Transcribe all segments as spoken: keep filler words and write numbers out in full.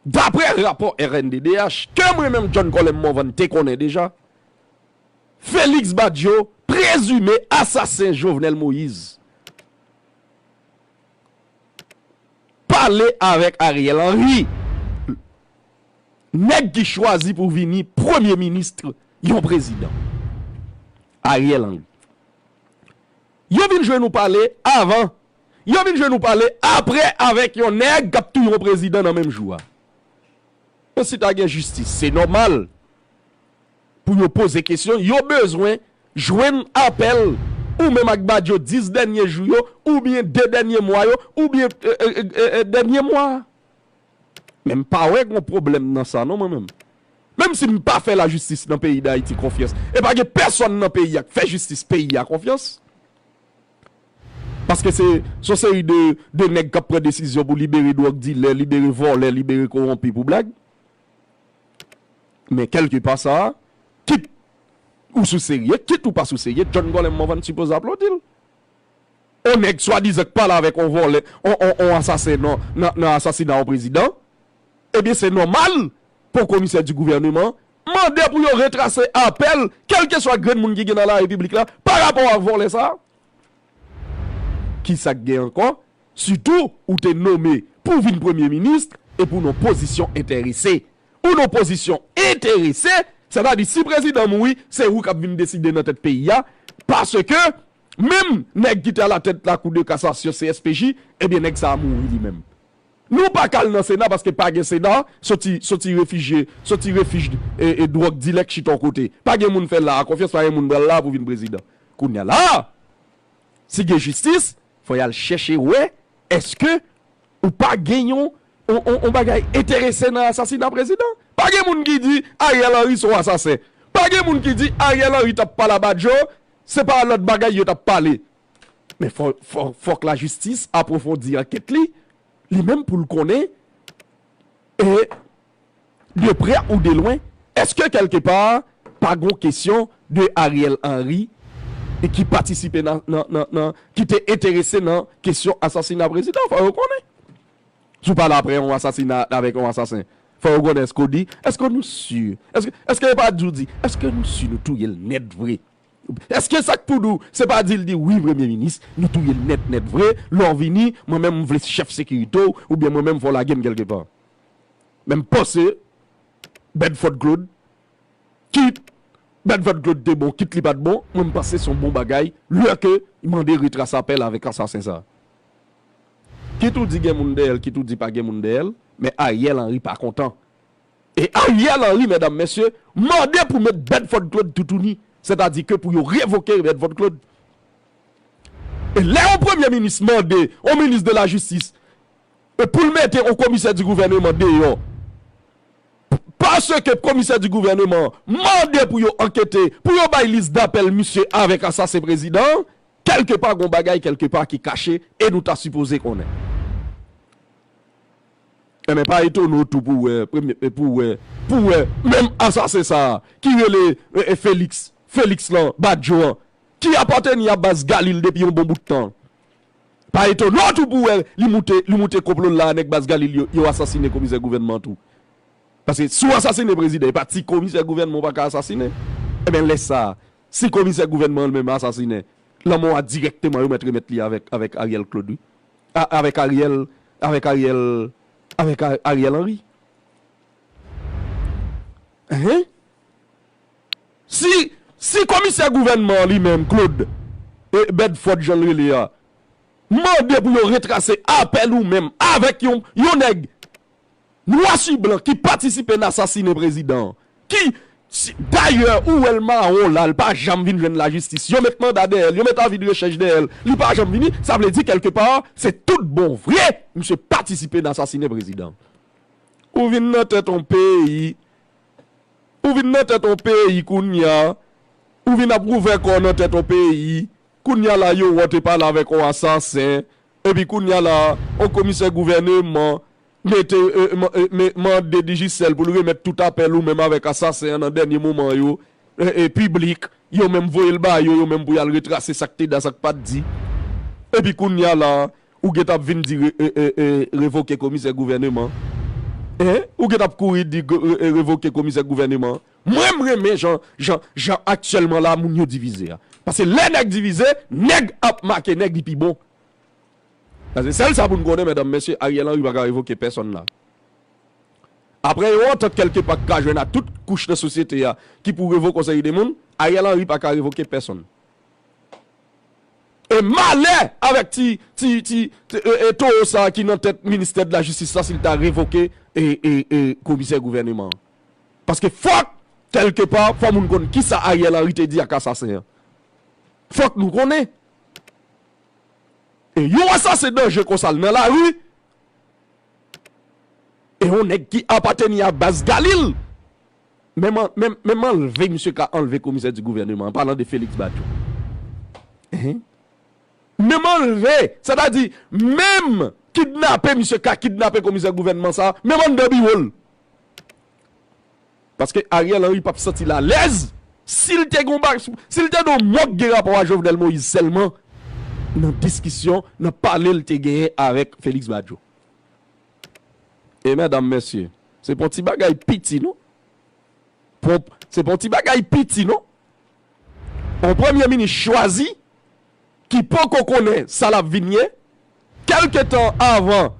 Daprè rapò R N D D H, ke mwen menm John Colem Morvan te konnen deja, Félix Badio, prezime asasen Jovenel Moïse, pale avèk Ariel Henry, nèg ki chwazi pou vini premye minis yon prezidan. Ariel Henry. Yo vin jwenn ou pale avan. Yo vin jwenn ou pale apre avèk yon nèg k ap touye yon prezidan nan menm jou a. Bon, si ta gen jistis, se nòmal pou yo poze kesyon. Yo bezwen jwenn apèl ou menm ak Badio dis dènye jou yo, oubyen de dènye mwa yo, oubyen e, e, e, e, dènye mwa a. Men m pa wè gon pwoblèm nan sa non, mwen menm. Menm si m pa fè lajistis nan peyi Dayiti konfyans, e pa gen pèsonn nan peyi a k fè jistis peyi a konfyans. Paske se, se yon seri de, de nèg k ap pran desizyon pou libere dwòg dilè, libere vòlè, libere kowonpi pou blag. Men kèlkepa sa, kit ou sou serye, kit ou pa sou serye, John Colem Morvan sipoze aplodi l. On nèg swadizan k pale avèk on vòlè, on, on, on asasen nan, nan, nan asasina on prezidan, ebyen se nòmal pou komisè di gouvèneman mande pou yo retrase apèl kèlkeswa grenn moun ki gen nan larepiblik la pa rapò ak vòlè sa a. Kisa k gen ankò? Sitou ou te nome pou vin premye minis e pou nan pozisyon enterese. Ou nan pozisyon enterese, sètadi si prezidan mouri, se ou k ap vin deside nan tèt peyi a, paske menm nèg ki te alatèt lakou de kasasyon C S P J, ebyen nèg sa a mouri li menm. Nou pa ka al nan Sena paske pa gen Sena, soti, soti refijye, soti refij e, e dwòg dilè k chita yon kote. Pa gen moun fè la a konfyans, pa gen moun pral la a pou vin prezidan. Kounye a la a, si gen jistis, fò y al chèche wè èske ou pa gen yon, yon, yon, yon bagay enterese nan asasina prezidan. Pa gen moun ki di Ariel Henry se yon asasen. Pa gen moun ki di Ariel Henry t ap pale a Badio, se pa lòt bagay yo t ap pale. Men fò, fò, fòk lajistis apwofondi ankèt li, li menm pou l konnen, e de prè ou de lwen, èske kèlkepa pa gon kesyon de Ariel Henry e ki patisipe nan, nan, nan, nan, ki te enterese nan kesyon asasina prezidan? Fò yo konnen. Si w pale apre yon asasina avèk yon asasen, fò yo konnen èske w di, èske nou si? Èske, èske yo pa di w di, èske nou si nou touye l nèt vre? Èske sa k pou di w, se pa di l di wi premye minis, nou touye l nèt nèt vre, lè w vini, mwen menm m vle chèf sekirite w, oubyen mwen menm fò w lage m kèlkepa. Men m panse, Bedford Claude, kit Bedford Claude te bon, kit li pa t bon, mwen m panse se yon bon bagay, lè ke mande retrase apèl avèk asasen sa. Kit ou di gen moun dèyè l, kit ou di pa gen moun dèyè l, men Ariel Henry pa kontan. E Ariel Henry, medam, mesye, mande pou met Bedford Claude toutouni. Sètadi ke pou yo revoke Bedford Claude. E lè yon premye minis mande yon minis de lajistis, e pou l mete yon komisè di gouvèneman deyò, paske komisè di gouvèneman mande pou yo ankete, pou yo bay lis dapèl misye avèk asasen prezidan, kèlkepa gon bagay kèlkepa ki kache e nou ta sipoze konnen. Enben, pa etone w tou pou w wè, premye, pou w wè, pou w wè, menm asasen sa a, ki rele, e, e, Felix, Felix lan, Badio an, ki apateni a baz Galil depi yon bon bout tan. Pa etone w tou pou w wè, li moute, li moute konplo l la, nèg baz Galil yo, yo asasinen komisè gouvènman an tou. Paske si w asasinen prezidan, e pa ti komisè gouvènman w pa ka asasinen. Enben, lè sa a, si komisè gouvènman an li menm asasinen, lanmò a dirèkteman yo mèt remèt li avèk, avèk Ariel Claude, wi. A, avèk Ariel, avèk Ariel, avèk A-, Ariel Henry. Hein? Si, si komisè gouvènman an li menm, Claude, e, Bedford, jan l rele a, mande pou yo retrase apèl ou menm avèk yon, yon nèg nwa si blan ki patisipe nan asasinen prezidan an, ki, si, dayè, ou wè l mawon la, l pa janm vin jwenn lajistis. Yo met manda dèyè l, yo met avi de rechèch dèyè l, li pa janm vini, sa vle di kèlkepa, se tout bon vre, misye patisipe nan asasinen prezidan. Ou vin nan tèt yon peyi, ou vin nan tèt yon peyi kounye a, ou vin ap wouvè kò w nan tèt yon peyi, kounye a la yo wè w te pale avèk yon asasen, epi kounye a la, yon komisè gouvèneman mete, e, man-, e, me-, mande Digicel pou l remèt tout apèl ou menm avèk asasen an nan dènye moman yo, e, e, piblik, yo menm voye l ba yo, yo menm pou y al retrase sa k te di a, sa k pa t di. Epi kounye a la, ou gentan ap vin di re-, e, e, e, revoke komisè gouvèneman. Hein? Ou gentan ap kouri di go- re- revoke komisè gouvèneman an. Mwen, m renmen jan, jan, jan aktyèlman la, moun yo divize a. Paske lè nèg divize, nèg ap make nèg li pi bon. Paske sèl sa pou n konnen, medam, mesye, Ariel Henry pa ka revoke pèsonn la. Apre yon antant kèlkepa k ka jwenn a tout kouch nan sosyete a ki pou revoke yon seri de moun, Ariel Henry pa ka revoke pèsonn. E malè avèk ti, ti, ti, ti e, e, towo sa a ki nan tèt ministè de la jistis la si l ta revoke e, e, e, komisè gouvèneman an. Paske fòk, kèlkepa, fò moun konn kisa Ariel Henry te di ak asasen an. Fòk nou konnen. E yon asasen danje konsa l nan lari, e yon nèg ki apateni a baz Galil, menm an- menm menm anlve misye ka anlve komisè di gouvèneman, an palan de Félix Badio. Hein? Menm anlve, sètadi, menm kidnape misye ka kidnape komisè gouvènman sa, menm anndan biwo l. Paske Ariel Henry p ap santi l alèz si l te gon ba- si l te nan mòg gen rapò a Jovenel Moïse sèlman nan diskisyon, nan pale l te genyen avèk Félix Badio. E medam, mesye, se pa yon ti bagay piti non. Pwòp, se pa yon ti bagay piti non. Yon premye minis chwazi ki poko konnen sa l ap vin ye, kèlke tan avan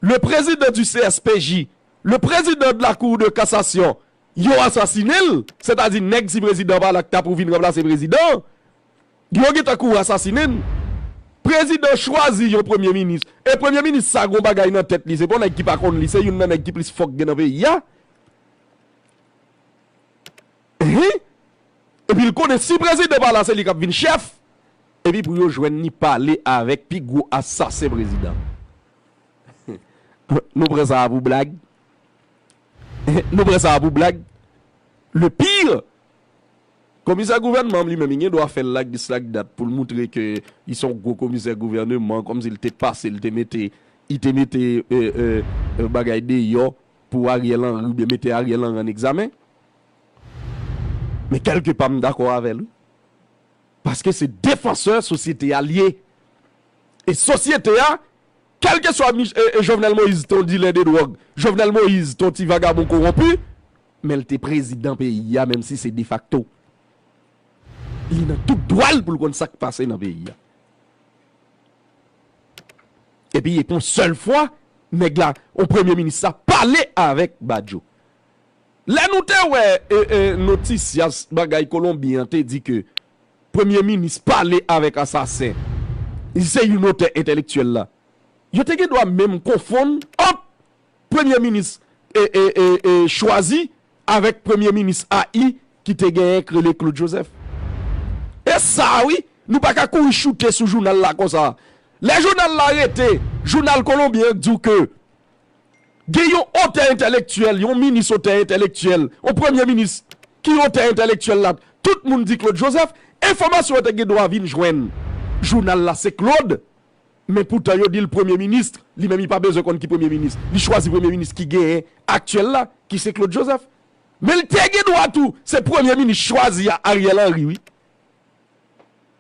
le président du C S P J, le président de la Cour de cassation, yo asasinen l, sètadi nèg ti prezidan pa la k ta pou vin ranplase prezidan, yo gentan kouri asasinen l. Prezidan chwazi yon premye minis. E premye minis sa gon bagay nan tèt li. Se pa yon nèg ki pa konn li. Se youn nan nèg ki plis fò k gen nan peyi a. Ehe. Epi l konnen si prezidan pa la, se li k ap vin chèf. Epi pou yo jwenn li pale avèk pi gwo asasen prezidan. Nou pran sa a pou blag. Nou pran sa a pou blag. Le pire, komisè gouvènman li menm, li gen dwa fè l like this like that pou l moutre ke li se yon gwo komisè gouvèneman, kòmsi l te pase, l te mete, li te mete e, e, e, bagay deyò pou Ariel Henry, oubyen mete Ariel Henry an egzamen. Men kèlkepa m dakò avè l, wi. Paske se defansè sosyete a l ye. E sosyete a, kèlkeswa Mich- e, e Jovenel Moïse te yon dilè de dwòg, Jovenel Moïse te yon ti vagabon kowonpi, men l te prezidan peyi a, menm si se defakto. Li nan tout dwa l pou l konn sa k pase nan peyi a. Epi, e pou yon sèl fwa, nèg la, yon premye minis sa, pale avèk Badio. Lè nou te wè e, e, notisyas bagay Kolonbyen an te di ke premye minis pale avèk asasen, li se youn otè entèlektyèl la, yo te gen dwa menm konfonn ant premye minis e, e, e, e, chwazi avèk premye minis ayi ki te genyen k rele Claude Joseph. E sa wi, nou pa ka kouri choute sou jounal la konsa. Lè jounal la rete, jounal Kolonbyen an k di w ke gen yon otè entèlektyèl, yon minis otè entèlektyèl, yon premye minis ki otè entèlektyèl la, tout moun di Claude Joseph, enfòmasyon yo te gen dwa vin jwenn jounal la se Claude, men poutan yo di l premye minis, li menm li pa bezwen konn ki premye minis, li chwazi premye minis ki genyen aktyèl la, ki se Claude Joseph. Men l te gen dwa tou, se premye minis chwazi a Ariel Henry wi.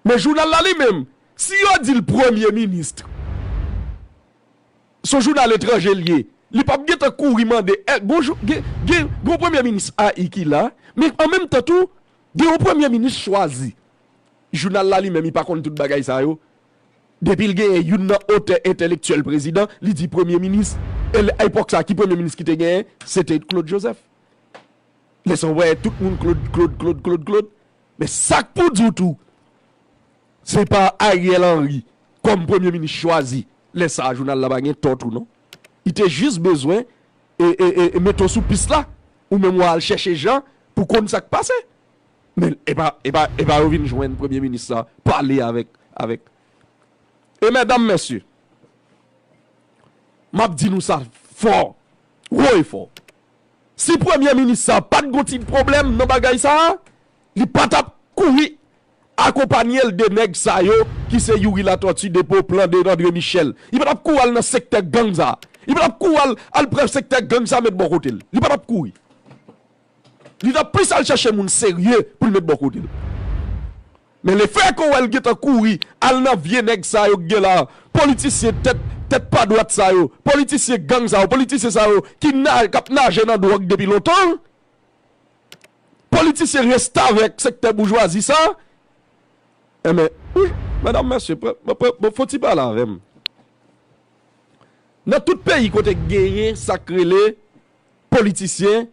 Men jounal la li menm, si yo di l premye minis, se yon jounal etranje l ye, li p ap gentan kouri mande, e, gon, jou- gen, gen, gon premye minis ayi ki la, men an menm tan tou, gen yon premye minis chwazi. Jounal la li menm, li pa konn tout bagay sa yo. Depi l genyen youn nan otè entèlektyèl prezidan, li di premye minis. E l- epòk sa, ki premye minis ki te genyen? Se te Claude Joseph. Lè sa w wè tout moun Claude, Claude, Claude, Claude, Claude. Men sa k pou di w tou, se pa Ariel Henry kòm premye minis chwazi. Lè sa a, jounal la pa gen tò tou non. Li te jis bezwen e, e, e, e mete w sou pis la. Ou menm w al chèche jan pou konn sa k pase. Men e pa, e pa, e pa yo vin jwenn premye minis la, pale avèk, avèk. E medam, mesye, m ap di nou sa fò, wo e fò. Si premye minis sa pa t gon ti pwoblèm nan bagay sa a, li pa t ap kouri akonpanye l de nèg sa yo ki se Youri Latortue, de Beauplan, de André Michel. Li pa t ap kouri al nan sektè gang sa. Li pa t ap kouri al, al pran sektè gang sa met bò kote l. Li pa t ap kouri. Li t ap plis al chèche moun serye pou l met bò kote l. Men lefètke w wè l gentan kouri al nan vye nèg sa yo k gen la, politisyen tèt, tèt pa dwat sa yo, politisyen gang sa yo, politisyen sa yo ki na, k ap naje nan dwòg depi lontan, politisyen restavèk sektè boujwazi sa, enben, wi, medam, mesye, pran, pran, pran, pran, fon ti pale avè m. Nan tout peyi kote genyen sa k rele politisyen,